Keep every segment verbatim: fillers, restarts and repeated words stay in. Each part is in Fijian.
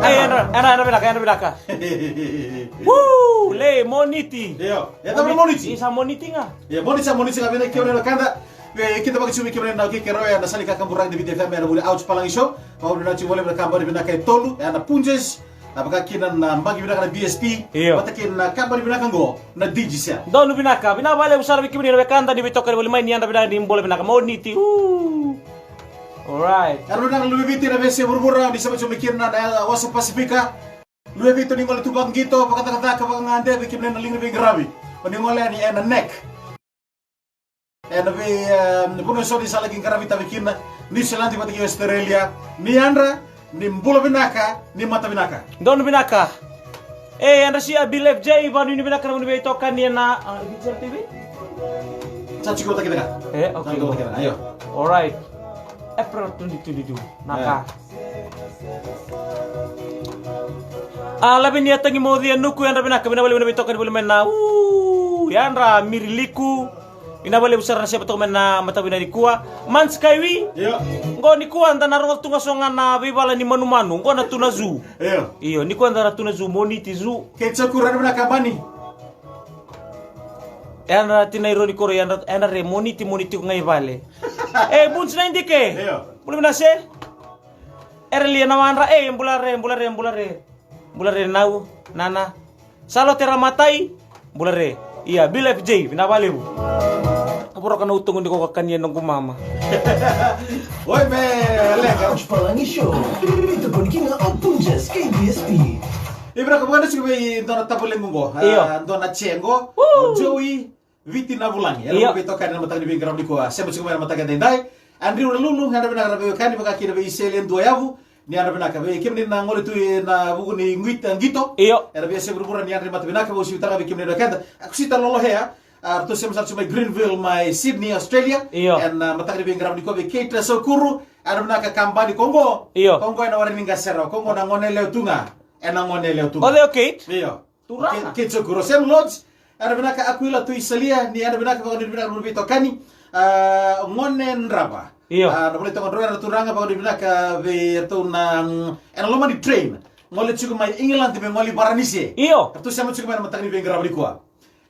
Ei, yadra, yadra, yadra vinaka, yadra vinaka. Woo, lei, Moniti. Io, e cava na Moniti? Isa Moniti ga. Io, Moniti sa Moniti ga, vinaka kemuni na wekada. Vei keda vakasuvi kemuni na kekerau ena sala ni kakaburaki ni Viti F M ena vuli Ouch Palagi Show. Vakavinavinaka tiko voli na kabani vinaka e tolu, ena Punjas. Na vaka kina na baqi vinaka na B S P. Io. Vata kina na kabani vinaka qo na Digicel. Donu vinaka, vinaka vakalevu sara vei kemuni na wekada ni veitokani voli mai, ni yadra vinaka, ni bula vinaka, Moniti. Ooh. Alright. Yadra vinaka na luve i Viti ena veiyasai vuravura, ni sema tiko mai kina na, na wasa Pasifika. Luve i Viti ni gole tu vakaqito, vakacakacaka, vakagade, vei kemuni na liga ni veiqaravi. O ni gole yani ena neck. Ena vei, e, vanua eso ni sa laki qaravi tavi kina, New Zealand vata kei Australia. Ni yadra, ni bula vinaka, ni mata vinaka. Donu vinaka. E, yadra sia Bill F J, vanuinui vinaka na vuni veitokani ena, a, Viti T V? Sa tiko vata kece ga. E, okay. Sa tiko vata kece ga, io. Alright. April twenty twenty-two. Naka. E. A, Lavenia Tagimoci, a Nuku, yadra vinaka, vinaka vakalevu na veitokani voli mai na, u, yadra Miriliku. Vinaka vakalevu sara na sema toka mai na mataka vinaka nikua. Mans Kaiwi. Io. Qo nikua da na rogoca tu ga so ga na veivala ni manumanu. Qo na tu na zoo. Io. Io, nikua da na tu na zoo, Moniti zoo. Kei Chakura, yadra vinaka mani. Yadra tina i Roni Koro, yadra, yadra re, Moniti, Moniti ko ga i vale. E, Buns na idike. Io. Bula vinaka se. Era lia na wadra, e, bula re, bula re, bula re. Bula re nau, nana. Salote Ramatai, bula re. Ia, Bill F J, vinaka vakalevu. Voroka na utogu ni ko kakania na noqu mama. Oi, me leqa. Ouch Palagi Show. Veitukuni kina o Punjas kei B S P. Ia, vinaka vakalevu tiko vei dua na tavalequ qo. Io. A, dua na che qo. Woo. O Joey. Viti na vulagi. Io. Era veitokani na mataka ni veiqaravi nikua. Sema tiko mai na mataka edaidai. Andrew Ralulu, yadra vinaka ra veiwekani, vaka kina vei Iseli e dua yavu. Ni yadra vinaka vei kemuni na gole tu ena vuku ni qito, qito. Io. Era veiyasai vuravura, ni yadra ni mata vinaka, vakauasivi tale ga vei kemuni na wekada. A, Kusita Lolohea, a, ratou sema sara tu mai Greenville, mai Sydney, Australia. Io. Ena, a, mataka ni veiqaravi nikua vei Kate Saukuru. Yadra vinaka kabani ko qo. Io. Ko qo ena ware ni qase rawa. Ko qo na gone yalewa tu ga. Ena gone yalewa tu ga. O cei o Kate? Io. Turaga. Ke, ke Chokuro. Sam Lodge, yadra vinaka. Aquila Tuisalia, ni yadra vinaka, vakanuinui vinaka na veitokani. A, Gone Drava. Io. A, na vale toka drau, yadra turaga, vakanuinui vinaka vei ratou na, mm, ena loma ni train. Gole tiko mai England me gole i Varanise. Io. Ratou sema tiko mai na mataka ni veiqaravi nikua.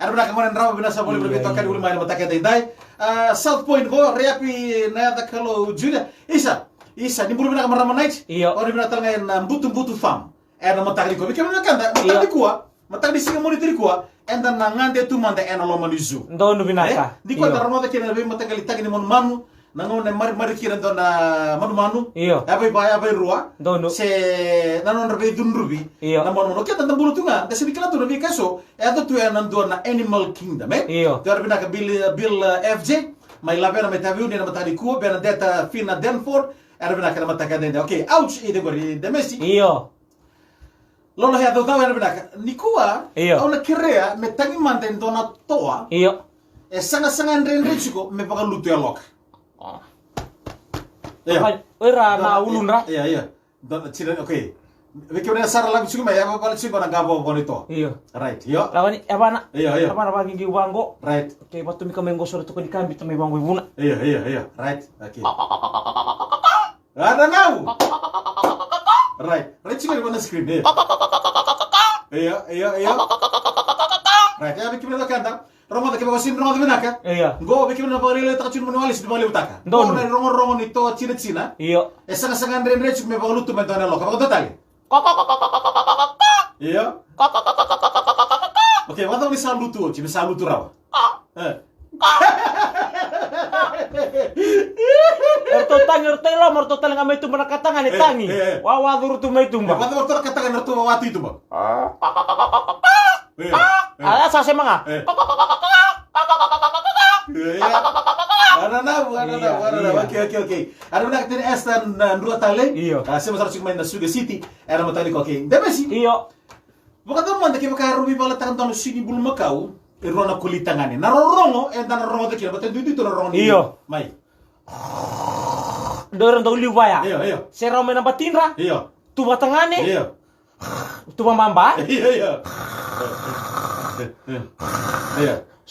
Yadra vinaka Gone Drava, vinaka sara voli na veitokani voli mai na mataka edaidai. A, South Point qo, Reapi Nayacakalou Junior. Isa, isa, ni bula vinaka marama Night. Io. Vakanuinui vinaka tale ga ena Butubutu Farm. Ena mataka nikua. Vei kemuni na wekada, mataka nikua, mataka ni siga Moniti nikua, eda na gade tu mada ena loma ni zoo. Donu vinaka. E? Nikua eda rogoca kina na veimataqali tagi ni manumanu, na gauna e marimari kina e dua na manumanu. Io. Yavaivaya, yavairua. Donu. Se na nodra veicudruvi. Io. Na manumanu. Keda da bula tu ga, da sega ni kila tu na veika eso e yaco tu ena dua na animal kingdom, e? Io. Yadra vinaka Bill, Bill, e, F J, mai Lavena, mai Taveuni ena mataka nikua, Bernadetta Fina Denford, yadra vinaka ena mataka edaidai. Okay, ouch, ida qori, Demesi. Io. Lolohea Caucau, yadra vinaka. Nikua, io, au na kerea me tagi mada e dua na toa. Io. E sagasaga dredre tiko me vakalutu e loka. O. Io. O ira na uludra. Io, io. Dua na tina, okay. Vei kemuni na sara lave tiko mai, yavavala tiko na qavokavoka ni toa. Io. Right, io. Lagani, yavana. Io, io. Yavana vaqiqiu vaqo. Right. Okay, vatumika mai qo, soro toko ni kabi, tu mai vaqo i vuna. Io, io, io. Right, okay. A, nanau. Right. Right, tiko ni vana screen, e. Io, io, io. Right, ia vei kemuni na wekada. Rogoca, kevaka o sega ni rogoca vinaka. Io. Qo vei kemuni na vakalailaitaka tiko ni mani walesi, ni vakalevu taka. Donu. Qo na irogorogo ni toa tinatina. Io. E sagasaga dredre tiko me vakalutu mai dua na loka. Vakadua tale. Io. Okay, vakacava ni sa lutu oti, ni sa lutu rawa? E. Eratou tagi, eratou i loma, eratou tale ga mai tuba na katagane, e, tagi. E, e. Wawa curu tu mai tuba. E, vakacava eratou na katagane, eratou wawa tu i tuba? E, e. A, sa sema ga. E. E, e. A, nanau, a, nanau, a, nanau. Ia, ia. Okay, okay, okay. A, nanau, tini Esther na Drua Tale. Io. A, sema sara tiko mai na Sugar City. Era matani ko, okay. Demesi. Io. Vakacava mada kevaka e rau veivalataka dua na sui ni bulumakau e rua na koli tagane. Na rorogo, eda na rogoca kina, baleta e duidui tu na rorogo ni. Io. Mai. Dou ira dau liu vaya. Io, io. Se rau mai na batidra. Io. Tuva tagane. Io. Tuva baba. Io, io. Io.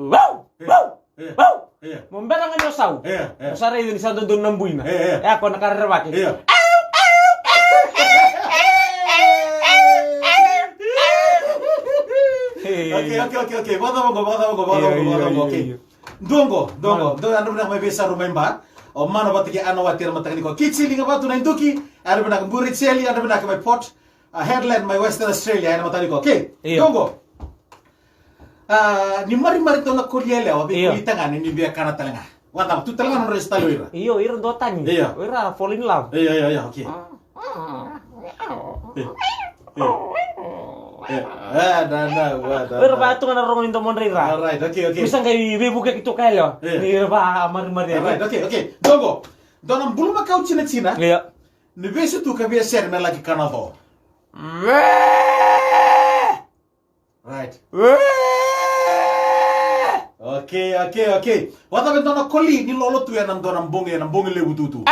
Wow! Wow! Wow! Mo bera ga ni o sau. Mo sa raica ni sa dodonu na buina. E a ko na ka rerevaki. Okay, okay, okay, okay. Vakacava qo, vakacava qo, vakacava qo, vakacava qo. Okay. Dua qo, dua qo. Dua, yadra vinaka mai Veisaru mai Ba. O Mana vata kei Anawati ena mataka nikua. Kiti Liga Vatu na iDuki. Yadra vinaka Buri Cheli, yadra vinaka mai Port, a, Headland mai Western Australia ena mataka nikua. Okay. Dua qo. A, ni marimari dua na koli yalewa vei koli tagane ni via kana tale ga. Vakacava, tu tale ga na nodra yasa tale o ira? Io, ira duatani. Io. O ira fall in love. Io, io, io, okay. Io. E, na, na, na, na. O ira vaya tu ga na rogo ni domodra i ra. Alright, okay, okay. Ni sa qai veivukei tu ka yalewa. Io. Ni ira va marimari. Alright, okay, okay. Dua qo. Dua na bulumakau tinatina. Io. Ni vesu tu ka via sere me laki kana co. Right. Okay, okay, okay. Vakacava e dua na koli ni lolo tu ena dua na bogi, ena bogi levu tutu.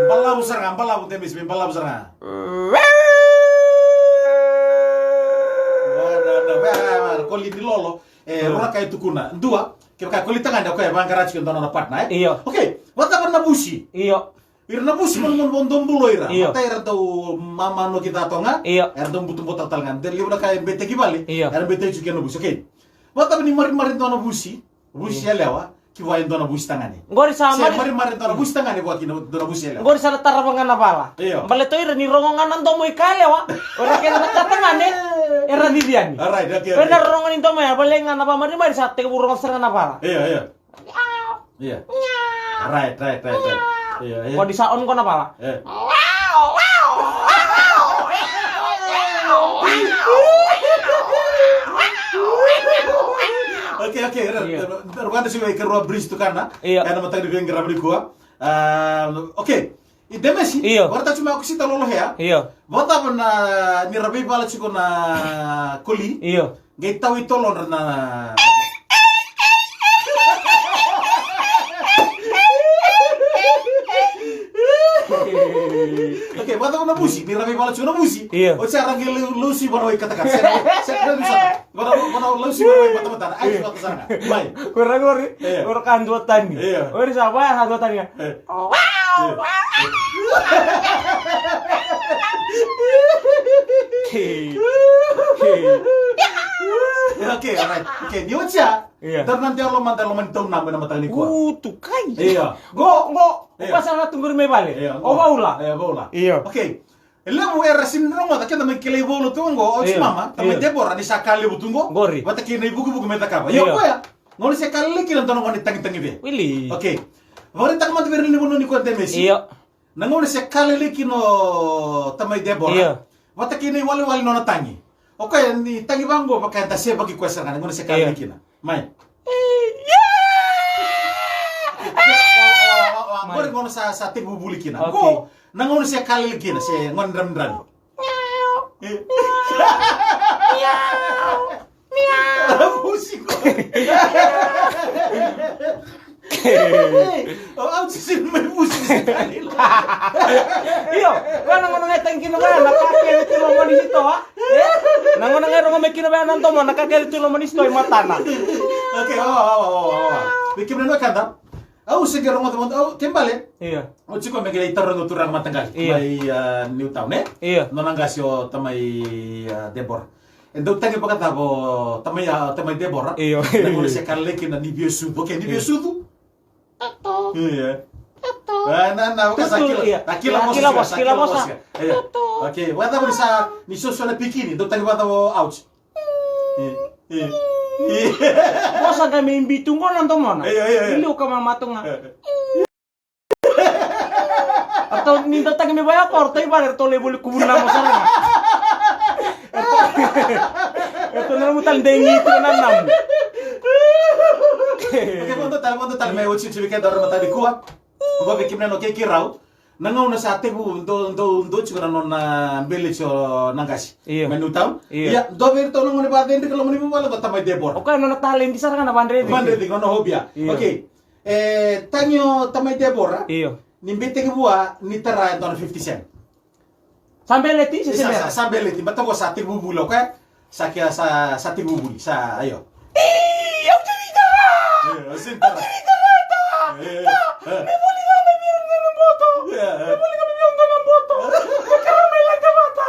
Balavu sara ga, balavu Temesi, me balavu sara ga. Koli ni lolo. E rua na ka e tukuna. Dua, kevaka e koli tagane o koya e vaqara tiko e dua na nona partner, e? Io. Okay, vakacava na vusi? Io. Ira na vusi manumanu vakadobula o ira. Io. Matai era dau mamanoki ca toga. Io. Era dau butobuto tale ga. De levu na ka e beitaki vale. Io. Era beitaki tiko kei na vusi. Okay. Vakacava ni marimari dua na vusi? Vusi yalewa ki vua e dua na vusi tagane. Qori sa marimari dua na vusi tagane vua ki na dua na vusi yalewa. Qori sa na tarava ga na vala. Io. Baleta o ira ni rogo ga na domo i ka yalewa, o ira kei na ka tagane era cici yani. Alright, okay, okay. O ira na rogo ni domo ya, vale ga na vakamarimari sa tekivu rogo sara ga na vala. Io, io. Io. Right, right, right, right. Io, io. Ko ni sa on ko na vala. Io. Okay, okay. Io. Rwanda siwa i karua bridge tukana. Io. Ena mataka ni veiqaravi nikua. Ah, okay. I Demesi. Io. Vakaraitaka tiko mai o Kusita Lolo Hea. Io. Vakacava na ni ra veivala tiko na koli. Io. Qai tau i tolodra na. Okay, vakacava na vusi, ni ra veivala tiko na vusi. Io. Oti sa ra qai lau, lausi vanua i katakata. Sega, sega, sega. Vana, vana, lausi vana, vana, vana, vana. Ai, vana, vana, vana. Mai. Ko ra qori, ko ra ka dua tani. Io. O ira sa vaya sa dua tani. Okay, alright. Okay, ni oti ya. Io. Dara na dela loma, dela loma ni tau na mai na mataka nikua. Utu kai. Io. Go, go. Io. Pasa na tu qori mai vale. Io, go. O Vaula. Io, Vaula. Io. Okay. E levu era sega ni rogoca, keda mai kilai Vaula tu qo, o Jemima, tamai Debora, ni sa ka levu tu qo. Qori. Vata kei na ivukivuki me cakava. Io, koya. Gauna se ka lailai kina dua na gone tagitagi vei. Wili. Okay. Vakaraitaka mada vei ira ni vanua ni koya Demesi. Io. Na gauna se ka lailai kina o tamai Debora. Io. Vata kei na iwalewale nona tagi. O koya ni tagi vaqo vaka eda sevaki koya sara ga na gauna se ka lailai kina. Mai. Qori gauna sa, sa teivuvuli kina. Okay. Qo, na gauna se ka lailai kina, se gone dramidrami. Vusi qo. Au sisi mai vusi se ka lailai. Io, koya na gauna ga e tagi kina koya na ka kece tu loma ni sitoa. Na gauna ga e rogo mai kina vaya na domo na ka kece tu loma ni sitoa i matana. Okay, o, o, o, o, o. Vei kemuni na wekada. Au se qai rogoca mada, au, ke bale. Io. Au tiko me qai taroga turaga mataqali. Io. Mai, a, Newtown, e? Io. Nona qase o tamai, a, Debora. E dau tagi vakacava o tamai, a, tamai Debora. Io. Na gauna se ka lailai kina ni via sucu. Okay, ni via sucu. Io. A, na, na, vaka sa kila, io. A kila vosa, kila vosa, kila vosa. Io. Okay, vakacava ni sa, ni soso na pikini, dau tagi vakacava o ouch. Io, io. Vosa ga me bitu qo na domona. Io, io, io. Ni liu ka mamatu ga. Io. Ratou ni dau tagi me vaya ko ratou i vale ratou lai voli kuvu na namu sara ga. Ratou na namu tale dei ni tu na namu. Okay, vodo tale, vodo tale me oti tu vei keda ora mataka nikua. Qo vei kemuni na keikei rau. Na gauna sa tekivu dou dou dou tiko na nona bele tiko na qasi. Io. Mai Newtown. Io. Ia dou vei iratou na gone vakacedrika loma ni vuvale ko tamai Debora. O koya nona taledi sara ga na vadreti. Vadreti nona hobby a. Io. Okay. E tagi o tamai Debora. Io. Ni beitaki vua ni tara e dua na fifty cent. Sa beleti se se sa bera? Sa beleti, baleta ko sa tekivu vuli o koya. Sa kea sa sa tekivu vuli sa io. Ei, au te ni tara. Au te ni tara ta. Me vuli ga me via na boto. Me vuli ga me via na boto. Me kara me la ka vata.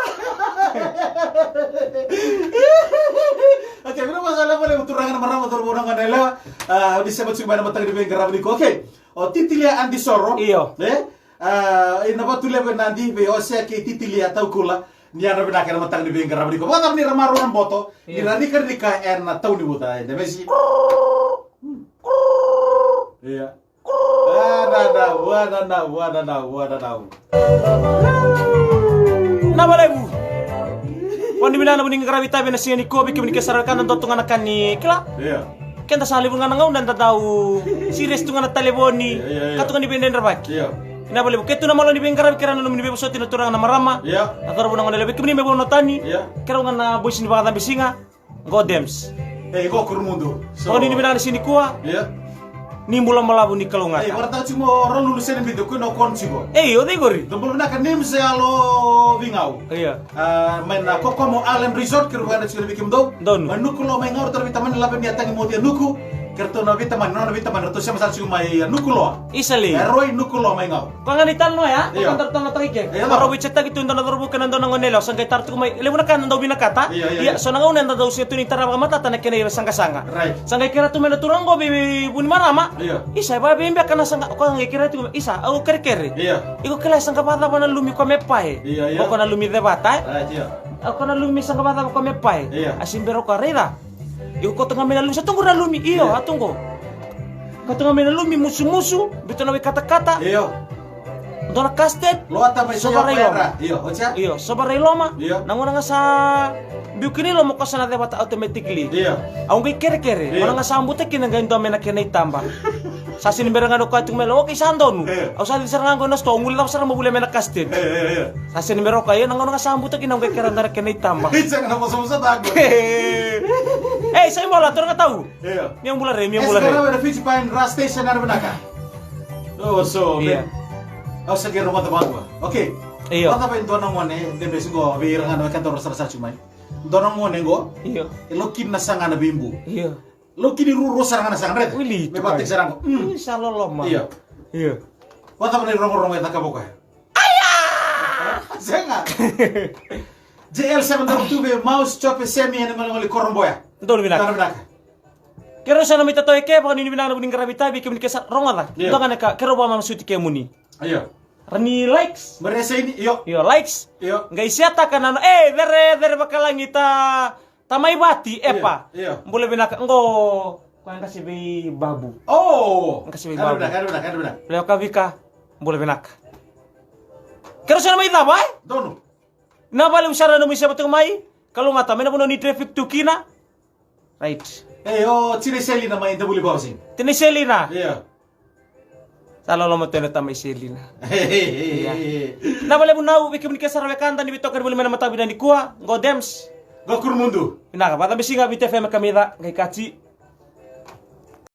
Okay, vina masa leva le turaga na marama toro bona ngana lewa. Ah, au ni sema tiko mai na mataka ni veiqaravi niko. Okay. O Titilia Adi Soro. Io. E? Ah, ina vatu levu e Nadi vei Osea kei Titilia Taukula. Ni yadra vinaka ena mataka ni veiqaravi niko. Vakacava ni ra marau na boto ni ra rikarika ena tau ni vuta e Devesi. Ia. Wanana, wanana, wanana, wanana. Na valevu. Vani vinana vuni qaravi tavi na siga ni kovi kemuni ke sara wekada dua tu ga na ka ni kila. Ia. Keda sa levu ga na gauna eda dau serious tu ga na talevoni. Ia, ia, ia. Ka tu ga ni veidredrevaki. Ia. Ina valevu ke tu na malo ni veiqaravi kera na nomuni veivosoti na turaga na marama. Ia. Na cauravou na gone levu kemuni me vou na tani. Ia. Kera ga na boisi ni vakacabisiga. Go Dems. Ei, go Kurumudu. So, ni ni vinaka na siga nikua. Ia. Ni bula malavu ni kalougata. Ei, varataka tiko mo Ralulu sene bidu ko no kon tiko. Ei, o cei qori? Dou bula vinaka Nims e Yalo Vigau. Ia. Ah, mai na Kokomo Island Resort, kira vagana tiko na viki mudou. Donu. Mai Nukuloa mai Gau, ratou na veitamani lave ni a tagi moti a Nuku. Kiratou na veitamani, nona veitamani, ratou sema sara tiko mai a Nukuloa. Isa lei. E Roi Nukuloa mai Gau. Ko ga ni talanoa ya, ko ga daru talanoataka i ke. Io. Ko rau veisetaki tu dua na cauravou kei na dua na gone yalewa, sa qai tara tiko mai. Levu na ka na dau vinakata. Io, io, io. Ia, so na gauna eda dau sega tu ni tara vakamatata na kena ivasaqasaqa. Right. Sa qai kerea tu mai na turaga qo vei, vei vu ni marama. Io. Isa, e vakaevei beka na saqa, ko ga qai kerea tiko mai. Isa, au kerekere. Io. Iko kila e saqa vakacava na lumi ko me pae. Io, io. Ko na lumi cevata, e? Right, io. Au ko na lumi saqa vakacava ko me pae. Io. A si bera ko a raica. Iko ko toka mai na lumi, sa tu qo na lumi, io, a tu qo. Ko toka mai na lumi, musumusu, biuta na wai katakata. Io. Dua na kasted. Loata mai sova rai loma. Io, oti ya? Io, sova rai loma. Io. Na gauna ga sa biu kina i loma ko sa na cevata automatically. Io. Au qai kerekere. Io. Gauna ga sa buta kina qai dua mai na kena itaba. Sa sini bera ga na koya tu mai la, okay, sa donu. Io. Au sa cici sara ga qo na sitoa, au guli cava sara mo vule mai na kasted. Io, io, io. Sa sini bera o koya, io, na gauna ga sa buta kina au qai kerea dua na kena itaba. Sega na vosavosa tako. Ei, sa i mola, toro ga tau. Io. Mia bula re, mia bula re. Esi na Fiji Pine Ras Station na vinaka. Oh, so, io. Au sa qai rogoca vakadua. Okay. Io. Vata vei dua na gone, de besi qo, vei ira ga na wekada ra sarasara tiko mai. Dua na gone qo. Io. E laki na saga na veibu. Io. Laki ni ruarua sara ga na saga, raica. Wili, me vata sara qo. Mm. Io, sa loloma. Io. Io. Vata vei na irogorogo e cakava o koya. Aya! Sega. J L seven double two vei Maus Chope Semi ena Maligoli Koroboya. Donu vinaka. Donu vinaka. Keirau sa na mai tatau e ke, vakanuinui vinaka na vuni qaravi tavi, kemuni ke sa rogoca. Io. Dua ga na ka, keirau vakamasuti kemuni. Io. Ra ni likes. Maria Saini, io. Io, likes. Io. Qai share taka na no, e, cere, cere vakalagi ta, tamai vati, epa. Io, io. Bula vinaka, qo, ko qase vei Babu. Oh! Qase vei Babu. Vinaka, vinaka, vinaka. Leo ka vika, bula vinaka. Keirau sa na mai cava, e? Donu. Na vale u sara na mai sema tiko mai, kalougata, mai na vanua ni traffic tu kina. Right. Ei, o Tine Selina mai Davulivausing. Tine Selina. Io. Sa loloma tu na tamai Selina. Io. Na vale vunau, vei kemuni ke sara wekada ni veitoka ni voli mai na mataka vinaka nikua, qo Dems. Qo Kurumudu. Vinaka, vakacabisiga Viti F M kamica, qai kati.